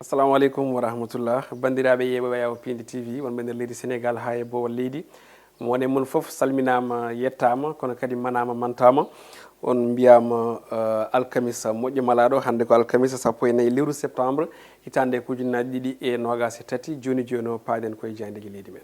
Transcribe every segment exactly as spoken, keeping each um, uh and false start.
Assalamu aleykum wa rahmatullah. Banndiraaɓe yeeɓooɓe Yawo Piindi T V, wonɓe nder leydi Sénégal haa e boowal leydi. Mo wone mon fof salminaama, yettaama, kono kadi manaama, mantaama. On mbiyaama, eh, alkamisa moƴƴo malaaɗo. Hannde ko alkamisa sappo e nayi lewru septembre, hitaande ko ujunnaaji ɗiɗi e noogaas e tati. Jooni jooni o, paaden koye jaayndeeji leydi men.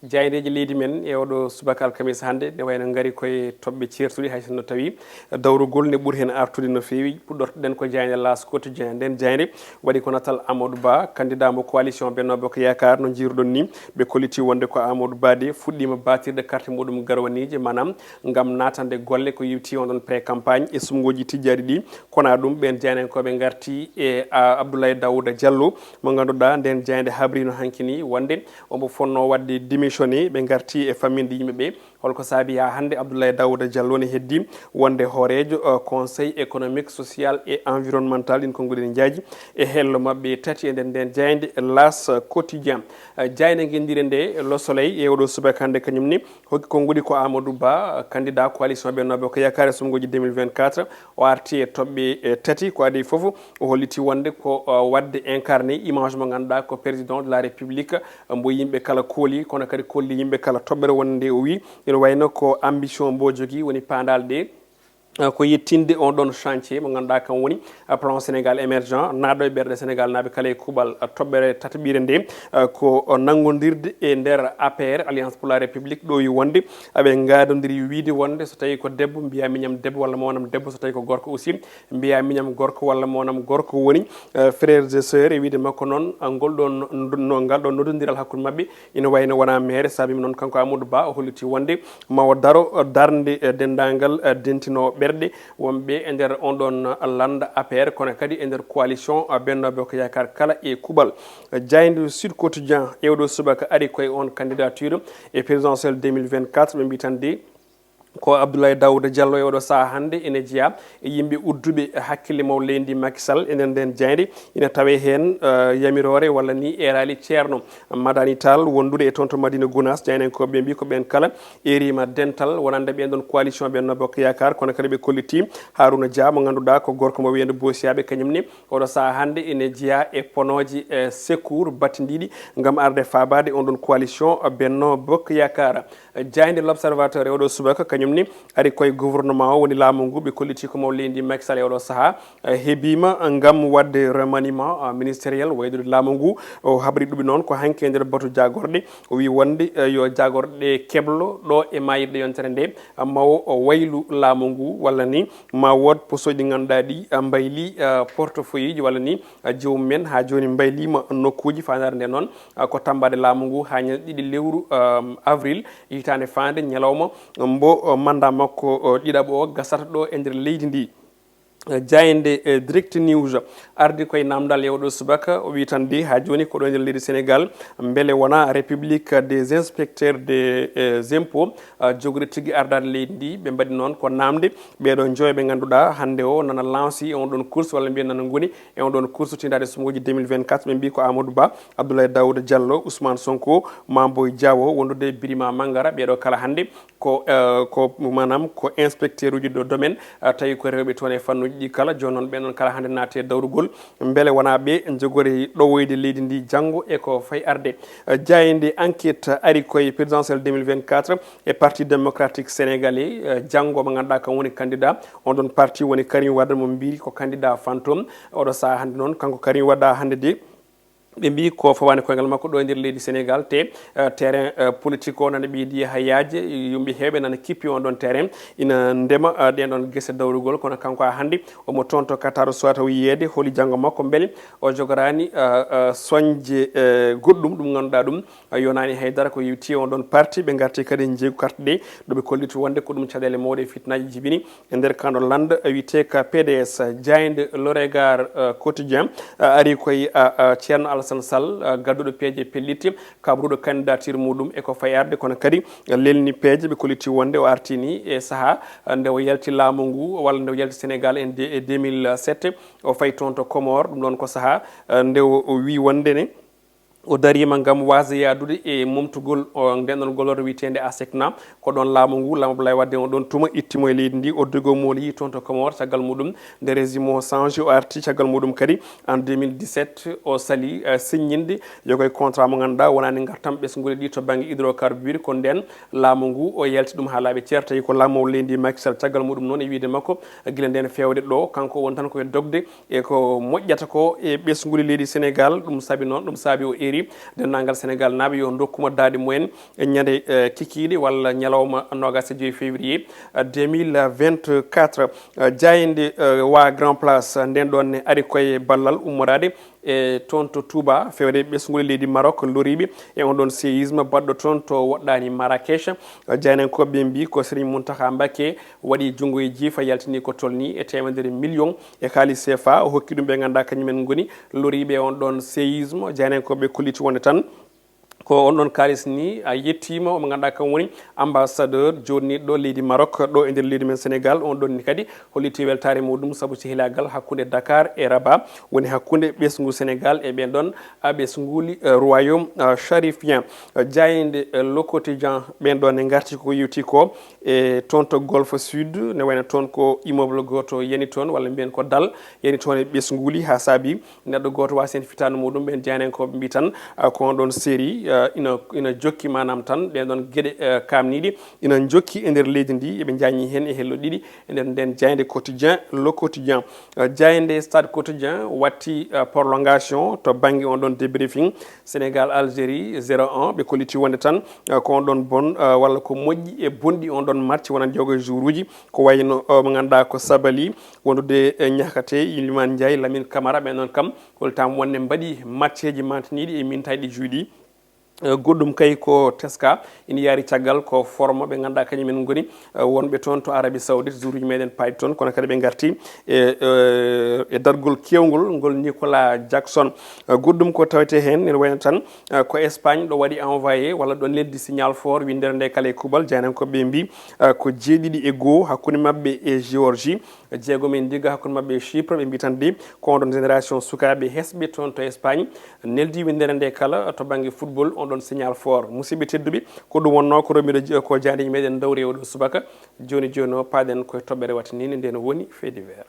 Jaayndeeji leydi men e oɗo subaka alkamisa hannde ne wayno ngari koye toɓɓe ceertuɗe, hay sinno tawi dawrugol ne ɓuri heen artude no feewi. Puɗɗortoɗen ko jaaynde L'As Quotidien. Nden jaaynde waɗi ko natal Amadou Ba, candidat mo coalition Benno Bokk Yaakaar. No njiiruɗon ni, ɓe kolliti wonde ko Amadou Ba de fuɗɗiima baatirde carte muɗum garwaniije, maanaam ngam naatande golle ko yewti on ɗon pré-campagne e suɓngooji tijjaaɗi ɗi. Kono ɗum, ɓeen jaayndiyankooɓe ngarti e, a, Abdoulaye Daouda Diallo, mo ngannduɗaa nden jaaynde habrino hanki ni wonde omo fonnoo waɗde démissionné. Ɓe ngarti e famminde yimɓe ɓe holko saabi haa hannde Abdoulaye Daouda Diallo ne heddi wonde hooreejo, eh, Conseil économique, social et environnemental. Ɗin konnguɗi ne njaaji e hello maɓɓe tati e nder nden jaaynde L'As Quotidien. Eh, jaaynde ngenndire nde, Le Soleil, e oɗo subaka hannde kañum ni hokki konnguɗi ko Amadou Ba, candidat coalition Benno Bokk Yaakaar e suɓngooji deux mille vingt-quatre. O arti e toɓɓe, eh, tati. Ko adii fof, o holliti wonde ko, eh, waɗde incarné image mo ngannduɗaa ko président de la République, eh, mbo yimɓe kala kooli, kono kadi kolli yimɓe kala toɓɓere, wonde o wi ina wayno ko ambition mbo jogii woni paandaale ɗe, eh, ko yettinde on ɗon chantier mo ngannduɗaa kan woni, eh, plan Sénégal émergent, naatɗo e ɓerɗe Sénégal naaɓe kala e kuuɓal, eh, toɓɓere tataɓire nde, eh, ko, eh, nanngondirde e nder A P R, Alliance pour la République, ɗo wi wonde aɓe ngaadondiri wiide wonde so tawi ko debbo, mbiya miñam debbo walla mawnam debbo, so tawi ko gorko aussi, mbiya miñam gorko walla mawnam gorko woni, eh, frères et sœurs. E wiide makko noon, ah, ngol ɗon, no, ngal ɗon noddondiral hakkunde maɓɓe ina wayno wona meere. Saabi noon, kanko Amadou Ba, o holliti wonde ma o daro, eh, darnde, eh, denndaangal, eh, dentinoowo ɓerɗe wonɓe e nder on ɗon, eh, lannda A P R, kono kadi e nder coalition, eh, Benno Bokk Yaakaar kala e kuuɓal. Eh, jaaynde Sud Quotidien e oɗo subaka ari koye on candidature e présidentielle deux mille vingt-quatre, ɓe mbi tan de, ko Abdoulaye Daouda Diallo e oɗo sahaa hannde ene jeyaa e yimɓe udduɓe hakkille mawɗo leydi ndi Macky Sall. E nder nden jaaynde ina tawee heen, eh, yamiroore walla ni eeraali Ceerno Madani Tall wondude e toon to Madina Gounass. Jaayndiyankooɓe ɓe mbi ko ɓeen kala eeriima dental wonande ɓeen ɗon coalition Benno Bokk Yaakaar, kono kadi ɓe kolliti Harouna Dia mo ngannduɗaa ko gorko mo wiyande Boosiyaaɓe, kañum ne oɗo sahaa hannde ene jeyaa e ponooji, eh, secours battindiiɗi ngam arde faabaade on ɗon coalition Benno Bokk Yaakaar. Jaaynde L'Observateur e oɗo subaka kañum ni ari koye gouvernement o, woni laamu ngu ɓe kolliti ko mawɗo leydi Macky Sall e oɗo sahaa, eh, heɓiima ngam waɗde remaniement, eh, ministériel waylude laamu ngu. O habri ɗum noon ko hanki e nder batu jaagorɗe. O wi wonde, eh, yo jaagorɗe keblo ɗo e maayirɗe yontere nde, eh, ma o, o waylu laamu ngu walla ni ma wood posooji ɗi ngannduɗaa ɗi, eh, mbayli, eh, portefeuille ji walla ni, eh, joomum en haa jooni mbayliima nokkuuji. Faandaare nde noon, eh, ko tammbade laamu ngu haa ñande ɗiɗi lewru, eh, avril hitaande faande, ñalawma mbo, eh, mandat makko, eh, ɗiɗaɓo o gasata ɗo e nder leydi ndi. Eh, jaaynde, eh, Direct News ardi koye naamndal e oɗo subaka, o wi tan de haa jooni ko ɗo e nder leydi Sénégal, mbele wona République des inspecteurs des, eh, impôts, eh, jogori tigi ardaade leydi ndi. Ɓe mbaɗi noon ko naamnde ɓeeɗo njoyo ɓe ngannduɗaa hannde o nana lanci e on ɗon course walla mbiyen nana ngoni e on ɗon course tindaade suɓngooji deux mille vingt-quatre. Ɓe mbi ko Amadou Ba, Abdoulaye Daouda Diallo, Ousmane Sonko, Mame Boye Diao wondude Birima Mangara. Ɓeeɗo kala hannde ko, eh, ko maanaam ko inspecteur uji de domaine, eh, tawi ko rewɓe toon e fannuuji ɗi kala. Jooni noon ɓeen ɗon kala hannde naati e dawrugol, mbele wona ɓe njogori ɗowoyde leydi ndi janngo e ko fayi arde. Eh, jaaynde Enquête ari koye présidentielle deux mille vingt-quatre e Parti Démocratique Sénégalais, eh, janngo mo ngannduɗaa kam woni candidat. On ɗon parti woni Karim Wade mo mbiiri ko candidat fantôme. Oɗo sahaa hannde noon, kanko Karim Wade hannde de, ɓe mbii ko fawaani koyngal makko ɗo e nder leydi Sénégal, te, eh, terrain, eh, politique o nana ɓeydi hayaaji, yumɓe heewɓe nana kippi on ɗon terrain, ina ndema, eh, ɗeen ɗon gese dawrugol, kono kanko haa hannde omo toon to Qatar, o suwata o yiyeede holi janngo makko, mbele o jogoraani, eh, eh, soñde, eh, goɗɗum, ɗum ngannduɗaa ɗum, eh, yonaani haydara ko yewti on ɗon parti. Ɓe ngarti kadi njeeygu carte ɗe, ɗo ɓe kolliti wonde ko ɗum caɗeele mawɗe e fitnaaji jibini e nder kando lannda wiyetee ka P D S. Jaaynde Le Regard, eh, Quotidien, eh, ari koye, eh, eh, Ceerno Alassane Sall, eh, gadduɗo peeje pellitte, kabruɗo candidature muɗum e ko fayi arde, kono kadi, eh, lelni peeje. Ɓe kolliti wonde o artini e sahaa, eh, nde o yalti laamu ngu walla nde o yalti Sénégal en de, e deux mille sept, o fayi toon to Comores. Ɗum ɗon ko sahaa, eh, nde o, o wi wonde ne O dariima ngam waasde yahdude e momtugol o, nden ɗon gollorɗe wiyeteende ASECNA. Ko ɗoon laamu ngu, laamu Abdoulaye Wade, on ɗoon tuma ittimo e leydi ndi, o dogi o mooli toon to Comores. Caggal muɗum, nde régime o change, o arti caggal muɗum kadi en deux mille dix-sept, o sali, eh, signinde yoga e contrat mo ngannduɗaa wonaani ngartam ɓesnguuli ɗi to bannge hydrocarbure. Ko ndeen laamu ngu o yalti ɗum haa laaɓi cer, tawi ko laamu leydi Macky Sall. Caggal muɗum noon, e wiyde makko, gila ndeen feewde ɗo, kanko woni tan ko e dogde e ko moƴƴata ko e ɓesnguuli leydi Sénégal. Ɗum saabi noon, ɗum saabi o eeri denndaangal Sénégalnaaɓe yo ndokku mo daaɗe mumen e ñande, eh, kikiiɗe walla ñalawma noogaas e joy février, eh, deux mille vingt-quatre. Eh, jaaynde, eh, wa Grand Place, nden ɗoon ne ari koye ballal ummoraade e toon to Touba, feewde ɓesnguuli leydi Maroc loriiɓe e on ɗoon séisme baɗɗo toon to woɗɗaani Marrakech. Eh, jaayndiyankooɓe mbii ko Serigne Mountakha Mbacké waɗi junngo e jiifa, yaltini ko tolnii e teemedere million e kaalis C F A, o hokki ɗum ɓe ngannduɗaa kañumen ngoni loriiɓe on ɗoon séisme. Jaayndiyankooɓe kolliti wonde tan ko on ɗoon kaalis ni a yettiima, omo ngannduɗaa kam woni ambassadeur joɗɗiniiɗo leydi Maroc ɗo e nder leydi men Sénégal. On ɗoon ni kadi holliti weltaare muɗum sabu sehilaagal hakkunde Dakar e Rabat, woni hakkunde ɓesngu Sénégal e ɓeen ɗoon, a, ɓesnguuli, eh, Royaume, eh, Sharifien. Eh, jaaynde, eh, Le Quotidien, ɓeen ɗoon ne ngarti ko yewti ko e toon to Golfe Sud, ne wayno toon ko immeuble gooto yani toon, walla mbiyen ko dal yani toon e ɓesnguuli, haa saabi neɗɗo gooto waasi heen fitaandu muɗum. Ɓeen jaayndiyankooɓe mbii tan, ah, ko on ɗoon série, ah, ina, ina jokki, maanaam tan ɗeen ɗoon geɗe, ah, kaamniiɗe ina jokki e nder leydi ndi, eɓe njaañi heen e hello ɗiɗi e nder ndeen jaaynde Quotidien, Le Quotidien. Ah, jaaynde Stade Quotidien watti, ah, prolongation to bannge on ɗoon débriefing, Sénégal Algérie zéro un, ɓe kolliti wonde tan, eh, ko on ɗoon bon, eh, walla ko moƴƴi e bonɗi on ɗoon match wonande jogo e jour uji, ko wayno, eh, mo ngannduɗaa ko Sabali wondude e ñahkate Iliman Ndiaye, Lamine Camara, ɓeen ɗoon kam hollitaama wonde mbaɗi matcheeji mantiniiɗi e mintayɗi juuɗi. Eh, goɗɗum kay ko teska ina yaari caggal ko forme ɓe ngannduɗaa kañumen ngoni, eh, wonɓe toon to Arabie Saoudite, jour uji meɗen paaɗi toon, kono kadi ɓe ngarti e, eh, e dargol keewngol ngol Nicolas Jackson. Eh, goɗɗum ko tawetee heen, ene wayno tan, eh, ko Espagne ɗo waɗi envoyé walla ɗo neldi signal fort winndere nde kala e kuuɓal. Jaayndiyankooɓe mbii, eh, ko jeeɗiɗi e goo hakkunde maɓɓe e Géorgie, jeegom e ndiga hakkunde maɓɓe e Chypre. Ɓe mbii tan de ko on ɗoon génération sukaaɓe hesɓe toon to Espagne neldi winndere nde kala to bannge football, on ɗoon signal fort. Musidɓe tedduɓe, ko ɗum wonnoo ko romiɗo ji-, ko jaayndeeji meɗen dawri e oɗo subaka. Jooni jooni o, paaɗen koye toɓɓere wattiniinde, nden woni fait divers.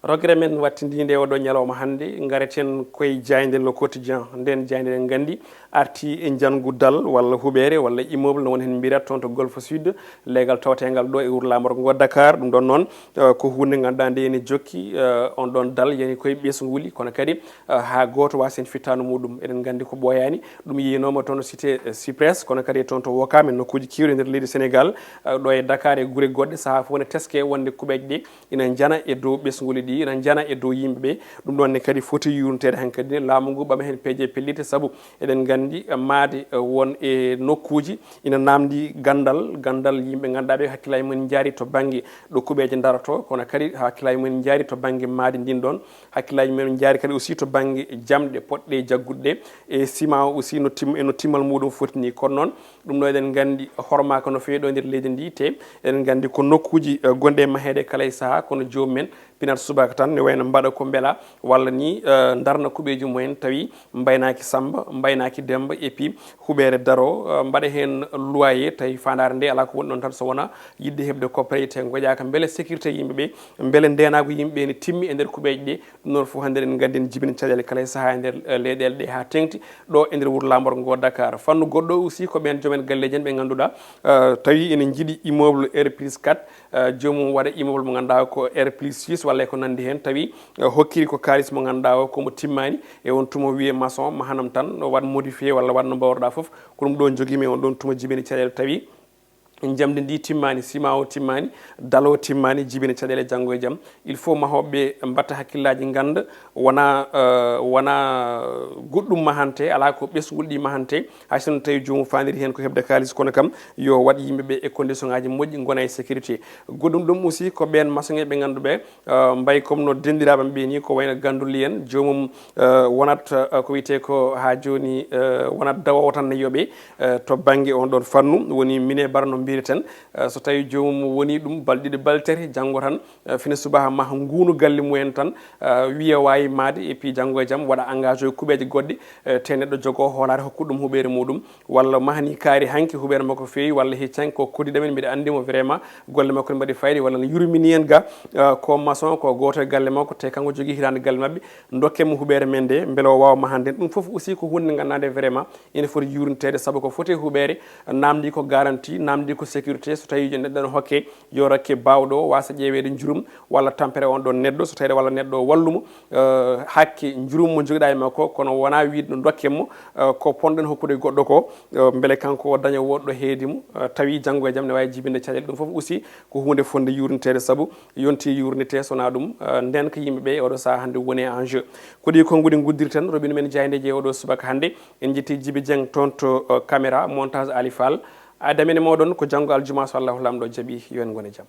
Rogere men wattindiinde e oɗo ñalawma hannde, ngareten koye jaaynde Le Quotidien. Nden jaaynde, eɗen nganndi, arti e njanngu dal walla huɓeere walla immeuble no woni heen mbiyata toon to Golfe Sud, leegal taweteengal ɗo e wuro laamorgo ngo Dakar. Ɗum ɗoon noon, eh, ko huunde ngannduɗaa nde ene jokki, eh, on ɗoon dal yani koye ɓesnguuli, kono kadi, eh, haa gooto waasi heen fittaandu muɗum. Eɗen nganndi ko ɓooyaani, ɗum yiyanooma toon to cité, eh, Cyprès, kono kadi e toon to Ouakam e nokkuuji keewɗi e nder leydi Sénégal, eh, ɗo e Dakar e gure goɗɗe, sahaa fof ne teskee wonde kuɓeeje ɗe ina njana e dow ɓesnguuli ɗi, ina njana e dow yimɓe ɓe. Ɗum ɗoon ne kadi foti yuurniteede hankadi ne, laamu ngu ɓama heen peeje pellitte, sabu eɗen nganndi, eh, maayde, eh, won e nokkuuji ina naamndii ganndal, ganndal yimɓe ngannduɗaa ɓe hakkillaaji mumen njaari to bannge ɗo kuɓeeje ndarotoo, kono kadi hakkillaaji mumen njaari to bannge maayde ndin ɗoon, hakkillaaji mumen njaari kadi aussi to bannge jamɗe potɗe jaggude ɗe, e ciment o aussi no tim-, e no timmal muɗum foti ni. Kono noon, ɗum ɗo eɗen nganndi hormaaka no feewi ɗo nder leydi ndi, te eɗen nganndi ko nokkuuji, eh, gonɗe e maheede kala e sahaa, kono joomum en pinat subaka tan, ne wayno mbaɗa ko mbela, walla ni, eh, ndarna kuɓeeji mumen, tawi mbaynaaki Samba, mbaynaaki Demba, et puis huɓeere daro, eh, mbaɗa heen loyer, tawi faandaare nde alaa ko woni ɗoon tan so wonaa yiɗde heɓde koppere, te ngoƴaaka mbele sécurité yimɓe ɓe, mbele ndeenaagu yimɓe ɓe ne timmi e nder kuɓeeje ɗe. Ɗum noon fof hannde eɗen nganndi en jibini caɗeele kala e sahaa e nder, eh, leyɗeele ɗe haa teŋti ɗo e nder wuro laamorgo ngo Dakar. Fannu goɗɗo aussi ko ɓeen joom en galleeji en ɓe ngannduɗaa, eh, tawi ene njiɗi immeuble R plus quatre, eh, joomum waɗa immeuble mo ngannduɗaa ko R plus six walla e ko nanndi heen, tawi, eh, hokkiri ko kaalis mo ngannduɗaa o ko mo timmaani, e on tuma wiye maçon mahanam tan, waɗ modifié walla waɗ no mbaawruɗaa fof, ko ɗum ɗo njogimi on ɗon tuma jibini caɗeele tawi jamdi ndi timmaani, ciment o timmaani, dalo o timmaani, jibina caɗeele janngo e jam. Il faut mahooɓe ɓe mbatta hakkillaaji, ngannda wona, eh, wona goɗɗum mahante, alaa ko ɓesngol ɗi mahante, hay sinno tawi joomum faandiri heen ko heɓde kaalis, kono kam yo waɗ yimɓe ɓe e condition ngaaji moƴƴi, ngona e sécurité. Goɗɗum ɗum aussi ko ɓeen masoŋeeɓe ɓe ngannduɓe, eh, mbayi comme no denndiraaɓe am ɓe ni, ko wayno Ganduli en, joomum, eh, wonat, eh, ko wiyetee ko haa jooni, eh, wonat dawowo tan ne yoɓe, eh, to bannge on ɗon fannu, woni mine bara no Iri tan, eh, so tawi joomum woni ɗum balɗe ɗiɗi, balɗe tati, janngo tan, eh, fina subaha maha nguunu galle mumen tan, eh, wiya waawi maade, et puis janngo e jam waɗa engagé e kuɓeeje goɗɗe, eh, te neɗɗo jogo hoolaare hokku ɗum huɓeere muɗum, walla mahani kaari hanki huɓeere makko feewi, walla hecci hanki ko koddiɗo men, mbiɗa anndi mo vraiment, golle makko ne mbaɗi fayde, walla ne yurmini en ga, eh, ko maçon, ko gooto e galle makko, te kanko jogii hitaande galle maɓɓe, ndokken mo huɓeere men nde, mbele o waawa mahande. Ɗum fof aussi ko huunde nde ngannduɗaa nde vraiment ina foti yuurniteede, sabu ko foti huɓeere, namdi ko garanti, namdi ko sécurité, so tawi neɗɗo ne hokke, yo rakke baawɗo o waasa ƴeeweede njurum walla tampere on ɗon neɗɗo, so tawi walla neɗɗo o wallumo, eh, hakke njurum mo jogiɗa e makko, kono wona wiide no dokken mo, eh, ko ponɗen hokkude goɗɗo ko, eh, mbele kanko o daña woɗɗo heedi mo, eh, tawi janngo e jam ne waawi jibinde caɗeele. Ɗum fof aussi ko huunde fonde yuurniteede, sabu yonti yuurnite, so wona ɗum, eh, nden ko yimɓe ɓe oɗo saha hannde woni en jeu. Ko ɗi konnguɗi nguddiri tan, roɓino men jaayndeeji e oɗo subaka hannde. En jetti Jibi Dieng toon to, eh, caméra, montage Ali Fall. Adamene moɗon ko janngo aljuma, so Allahu Laamɗo jaɓi, yo en ngon e jam.